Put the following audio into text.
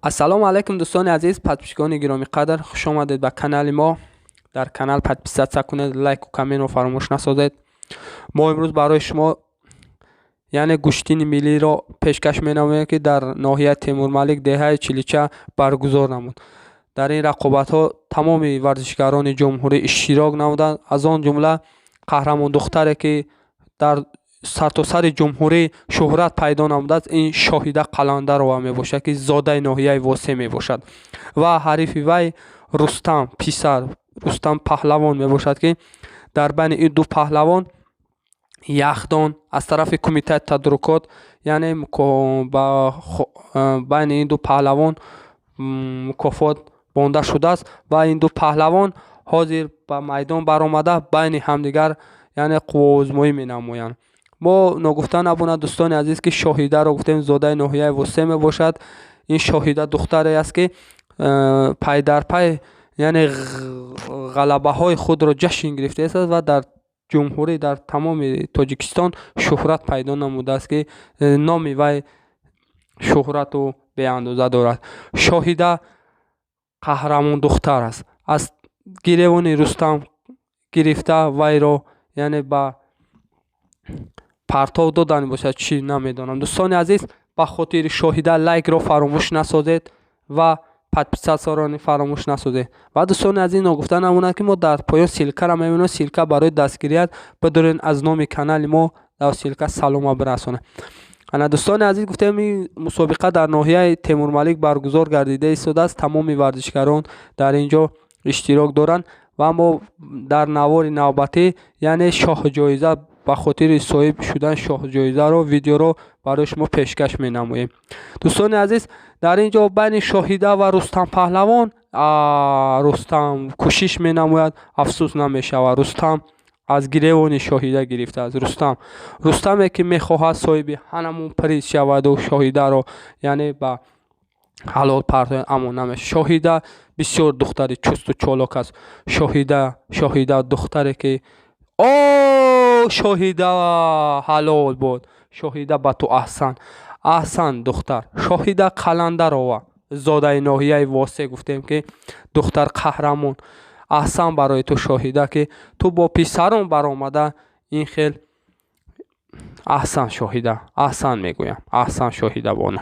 Ассалому алайкум, дӯстони азиз, подписчикони гиромиқадр, хуш омадед ба канали мо. Дар канал подписаться кунед, лайку комментро фаромӯш насозед. Мо имрӯз барои шумо, яъне, гӯштини миллиро пешкаш менамоем, ки дар ноҳияи Темурмалик, деҳаи Чилича баргузор намуд. Дар ин рақобатҳо тамоми варзишгарони ҷумҳурӣ иштирок намуданд, аз он ҷумла қаҳрамондухтаре, ки дар сартосари ҷумҳурӣ шӯҳрат пайдо намудааст, ин Шоҳида Қаландарова мебошад, ки зодаи ноҳияи Восеъ мебошад, ва ҳарифи вай Рустам, писар Рустам Паҳлавон мебошад, ки дар байни ин ду паҳлавон яхдон аз тарафи кумитаи тадорукот, яъне, байни ин ду паҳлавон мукофот монда шудааст ва ин ду паҳлавон ҳозир ба майдон баромада, байни ҳамдигар, яъне, қувваозмоӣ менамоянд. Мо ногуфта набонад, дӯстони азиз, ки Шоҳидаро гуфтем, зодаи ноҳияи Восеъ мебошад. Ин Шоҳида духтаре аст, ки пайдарпай, яъне, ғалабаҳои худро ҷашн гирифтааст ва дар ҷумҳурӣ, дар тамоми Тоҷикистон шӯҳрат пайдо намудааст, ки номи вай шӯҳрату беандоза дорад. Шоҳида қаҳрамондухтар аст. Аз гиревони Рустам гирифта, вайро, яъне, ба партов додани бошад, чӣ намедонам. Дӯстони азиз, ба хотири Шоҳида лайкро фаромӯш насозед ва подписатьсяро фаромӯш насозед. Ва, дӯстони азиз, ногуфта намонад, ки мо дар поён ссылкаро мебинем. Ссылка барои дастгирият бидорен, аз номи канали мо дар ссылка салома бирасонед. Ана, дӯстони азиз, гуфтем, ин мусобиқа дар ноҳияи Темурмалик баргузор гардида истодааст. Тамоми варзишгарон дар ин ҷо иштирок доранд ва мо дар навори навбатӣ, яъне, шоҳҷоиза, ба хотири соҳиб шудан шоҳҷоизаро видеоро барои шумо пешкаш менамоем. Дӯстони азиз, дар ин ҷо байни Шоҳида ва Рустам Паҳлавон Рустам кӯшиш менамояд, афсӯс, намешавад. Рустам аз гиревони Шоҳида гирифтааст. Рустам, Рустаме, ки мехоҳад соҳиби ҳанамун приз шаваду Шоҳидаро, яъне, ба ҳалол партояд, аммо намешавад. Шоҳида бисёр духтари чусту чолок аст. Шоҳида, Шоҳида духтаре, ки о, Шоҳида, ҳалол буд! Шоҳида, ба ту аҳсан, аҳсан, духтар. Шоҳида Қаландарова, зодаи ноҳияи Восеъ, гуфтем, ки духтар қаҳрамон. Аҳсан барои ту, Шоҳида, ки ту бо писарон баромада ин хел. Аҳсан, Шоҳида, аҳсан мегӯям, аҳсан, Шоҳида бону.